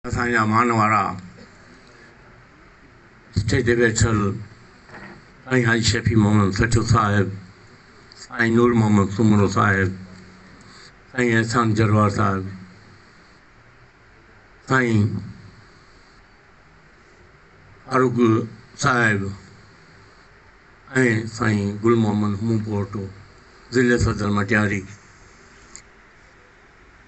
اسان جا مان وارا اسٽيج تي ويٺل سائين حاجي شفيع محمد سٺيو صاحب، سائين نور محمد سومرو صاحب، سائين احسان جروار صاحب، سائين فاروق صاحب ۽ سائين گل محمد همون پوٽو ضلعي صدر مٽياري.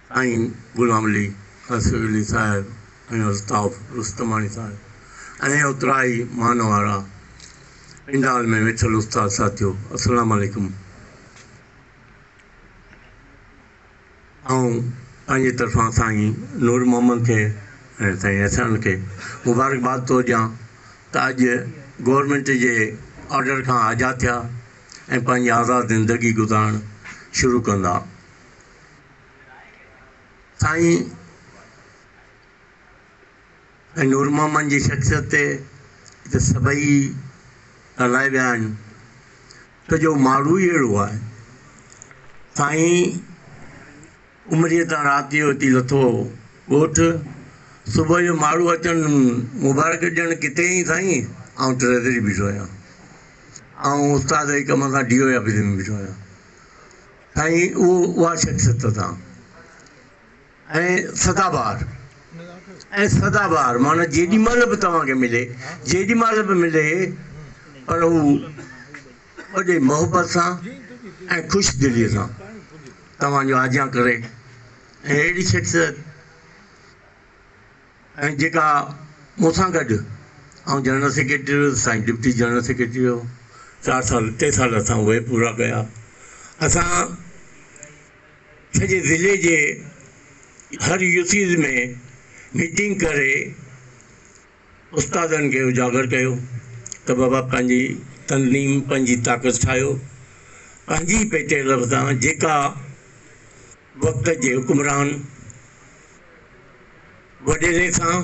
سائين غلام علي خاصخيلي صاحب ۽ الطاف رستماڻي صاحب ۽ اوترائي مان وارا پنڊال ۾ ويٺل استاد ساٿيو السلام عليڪم. آئون پنهنجي طرفان سائين نور محمد کي ۽ سائين احسان کي مبارڪباد ٿو ڏيان ته اڄ گورنمينٽ جي آرڊر کان آجا ٿيا ۽ پنهنجي آزاد زندگي گذارڻ شروع ڪندا. سائين ۽ نور محمد جي شخصيت تي ته سڀئي ڳالهائي ويا آهن ته جو ماڻهو ئي اهڙو آهي. سائين عمريء تان رات جو اچي لٿو ڳوٺ، صبح جو ماڻهو اچن مبارڪ ڏيڻ ڪٿي آهين سائين؟ آئون ٽريزري بيٺو آهيان. آئون استاد جي ڪم سان ڊي او آفيس ۾ بيٺو آهيان. سائين اهو اها شخصيت سان ۽ سدا بهار ۽ سدا بهار معنيٰ جيڏي مهل به توهان کي ملي جيڏي مهل به ملي پر هو وڏي محبت سان ۽ خوش دلي سان توهان جو آجيان ڪري ۽ اهڙي شخصيت ۽ جيڪا مون سان گڏ آئون جنرل سيڪريٽري هيس سائين ڊپٽي جنرل سيڪريٽري هيو چار سال ٽي سال اسان اهي پورا ڪيا اسان سڄي ضلعي جي هر يوسيز ۾ ميٽنگ ڪري استادن کي اجاگر ڪيو ته بابا پنهنجي تنظيم پنهنجي طاقت ٺاهيو پنهنجي پيٽي سان جيڪا وقت جي حڪمران وڏيري سان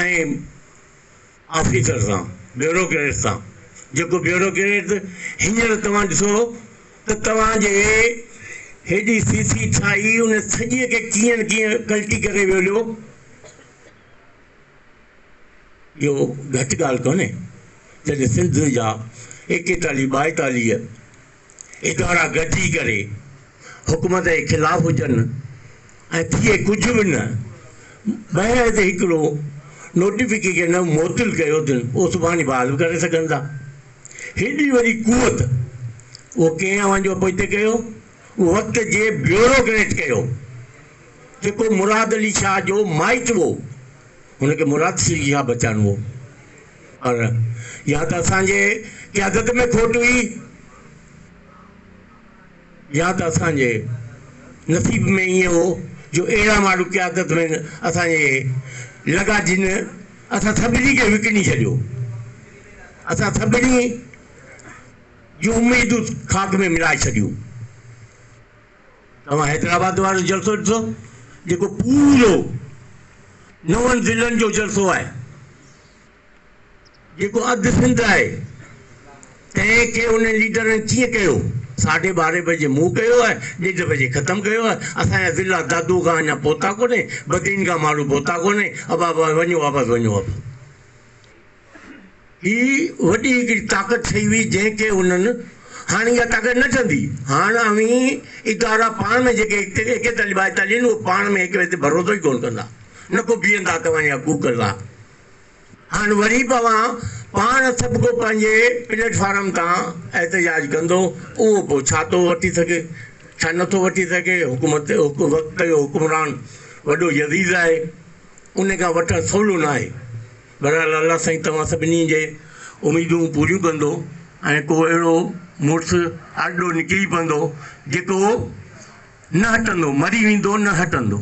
۽ آفيسر سان بيوروڪريٽ سان جيڪو بيوروڪريٽ هينئر توهان ڏسو ته توهان جي هيڏي سي سي ٺاهي ان سڄي کي ڪيئن ڪيئن ڪلٽي ڪري ويو هليو. اهو گهٽ ڳالهه ڪونهي جڏهن سنڌ جا ايڪيتاليهه ٻائيتاليهه ادارا گڏجي ڪري حڪومت جي خلاف هجن ۽ ٿئي ڪجهه به نه محض هڪڙو نوٽيفڪيشن معطل ڪيو اٿن اهو سڀاڻي بحال به ڪري سگهن ٿا. هيڏي وڏي قوت اهو ڪنهن اوهان جو پوئتي ڪيو؟ اهو وقت جي بيوروڪريٽ ڪيو جيڪو مراد علي شاهه جو مائٽ هو. هن کي مراد علي شاهه بچائڻو هو پر يا ته اسان جي قيادت ۾ کوٽ هئي يا ته اسان جي نصيب ۾ ائين هو جو اهڙا ماڻهو قيادت ۾ اسان جي لڳا جن اسان سڀني کي وڪڻي ڇڏيو اسان سڀني جون اميدون خاڪ ۾ ملائي ڇڏيون. توهان حيدرآباد وارو جلسو ڏسو جيڪو پورو نون ضلعن جو جلسو آهي جيڪو اڌ سنڌ آهي تنهن کي انهن ليڊرن ڪيئن ڪيو ساڍي ٻارهين بجي منهن ڪيو آهي ڏيڍ بجي ختم ڪيو آهي اسان جا ضلعا دادو کان اڃا پهتا ڪونهي بدين کان ماڻهو پهتا ڪونهي ابا وڃو واپس وڃو واپس. هي وڏي هڪڙي طاقت ٺهي هئي جنهن کي انهن هاڻ اها طاقت نه ٺهندي. هاڻ اوهين ادارا پاڻ ۾ جيڪي ايڪيتاليهه ٻائيتاليهه آهن اهي پاڻ ۾ هڪ ٻئي تي ڀروسو ئي ڪونه ڪندا نه ڪو بيهندا توهان جي حقوق لاء. هاڻ وري به اوهان پاڻ سڀ ڪو پنهنجي پليٽ فارم تان احتجاج ڪندو اهو پوء ڇا ٿو وٺي سگهي ڇا نه ٿو وٺي سگهي. حڪومت وقت جو حڪمران وڏو يزيد آهي ان کان وٺڻ سولو ناهي. بهرحال الله سائين توهان سڀني جي اميدون پوريون ڪندو ۽ ڪو اهڙو مڙس ارڏو نڪري پوندو جيڪو نه هٽندو، مري ويندو نه هٽندو،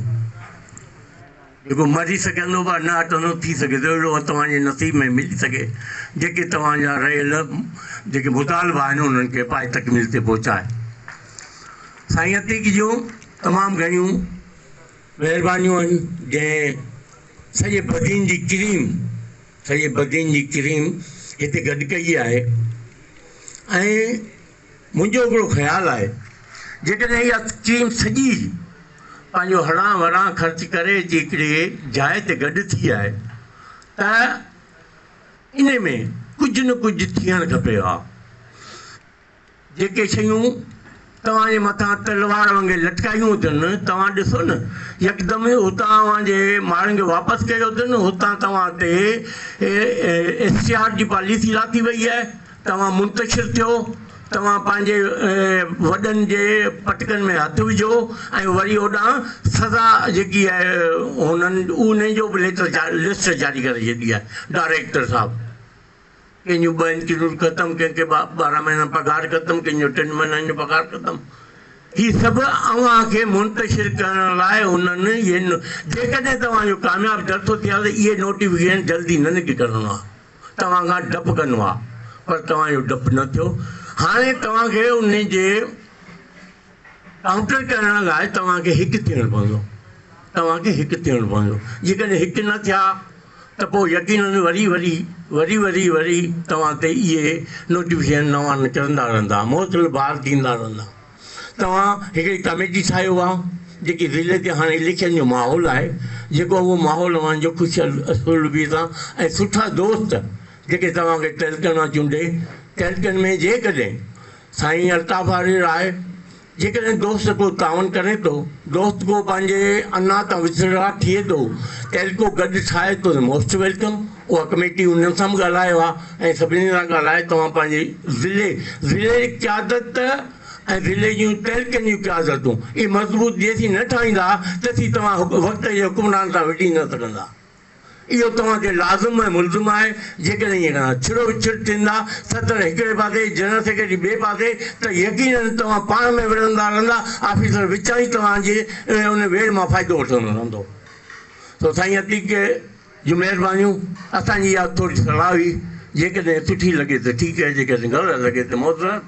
جيڪو مري سگهندو پر نه هٽندو، ٿي سگهي ٿو اهڙو توهان جي نصيب ۾ ملي سگهي جيڪي توهان جا رهيل جيڪي مطالبا آهن انهن کي پائي تڪميل تي پهچائي. سائين عتيق جون تمام گهڻيون مهربانيون آهن جنهن سڄي بدين جي ڪريم سڄي بدين جي ڪريم هتي گڏ ڪئي آهي ۽ منهنجو هڪڙو خيال آهي جيڪڏهن اها ڪريم سڄي پنهنجو هڙان وڙان خرچ ڪري اچي هڪڙي جاء تي گڏ ٿي آهي ته انهي ۾ ڪجهه نه ڪجهه ٿيڻ کپي ها. جيڪي شيون توهان جي مٿان تلوار وانگي لٽڪايون اٿن، توهان ڏسو نه، يڪدم هتان اوهان جي ماڻهن کي واپس ڪيو اٿن، هتان توهان تي ايس سي آر جي پاليسي لاٿي وئي آهي، توهان منتشر ٿيو، توهان پنهنجي وڏن جي پٽڪن ۾ هٿ وجهو ۽ وري هوڏانهن سزا جيڪي آهي هنن انهي جو به ليٽر لسٽ جاري ڪري ڇڏي آهي ڊائريڪٽر صاحب. ڪنهن جون ٻه انڪريمينٽ ختم، ڪنهن کي 12 مهينا پگهار ختم، ڪنهن جو 3 مهينن جو پگهار ختم. هي سڀ اوهان کي منتشر ڪرڻ لاء هنن اهي جيڪڏهن توهان جو ڪامياب جلسو ٿئي ها ته اهي نوٽيفڪيشن جلدي نه نڪرڻو ها. توهان کان ڊپ ڪنو ها پر توهان جو ڊپ نه ٿيو. هاڻي توهان کي انهي جي ڪائونٽر ڪرڻ لاء توهان کي هڪ ٿيڻ پوندو. توهان کي هڪ ٿيڻ پوندو. جيڪڏهن هڪ نه ٿيا ته پوء يقينن وري وري وري وري وري توهان تي اهي نوٽيفڪيشن نوان نڪرندا رهندا، موصل بار ٿيندا رهندا. توهان هڪڙي ڪميٽي ٺاهيو آ جيڪي ضلعي تي هاڻي اليڪشن جو ماحول آهي جيڪو اهو ماحول اوهان جو خوش اسلوبي سان ۽ سٺا دوست جيڪي توهان کي تعلقن مان چونڊي تعلقن ۾ جيڪڏهن سائين الطاف واري راء جيڪڏهن دوست ڪو تعاون ڪري ٿو، دوست ڪو پنهنجي انا تان وڇڙرا ٿئي ٿو، تعلقو گڏ ٺاهي ٿو ته موسٽ welcome. اها ڪميٽي انهن سان به ڳالهايو ها ۽ سڀني سان ڳالهائي توهان پنهنجي ضلعي ضلعي جي قيادت ۽ ضلعي جون تعلقن جون قيادتون اهي مضبوط جيسين نه ٺاهيندا تيسين توهان وقت جي حڪمران سان وڙهي نه سگهندا. اهو توهان تي لازم ۽ ملزم آهي، جيڪڏهن ائين ڪندا، ڇڙو وڇڙ ٿيندا، صدر هڪڙي پاسي، جنرل سيڪريٽري ٻئي پاسي، ته يقيناً توهان پاڻ ۾ وڙهندا رهندا، آفيسر وچان ئي توهان جي ان ويڙهه مان فائدو وٺندو رهندو. سو سائين عتيق جون مهربانيون، اسان جي اها ٿوري صلاح هئي، جيڪڏهن سٺي لڳي ته ٺيڪ آهي، جيڪڏهن غلط لڳي ته معذرت.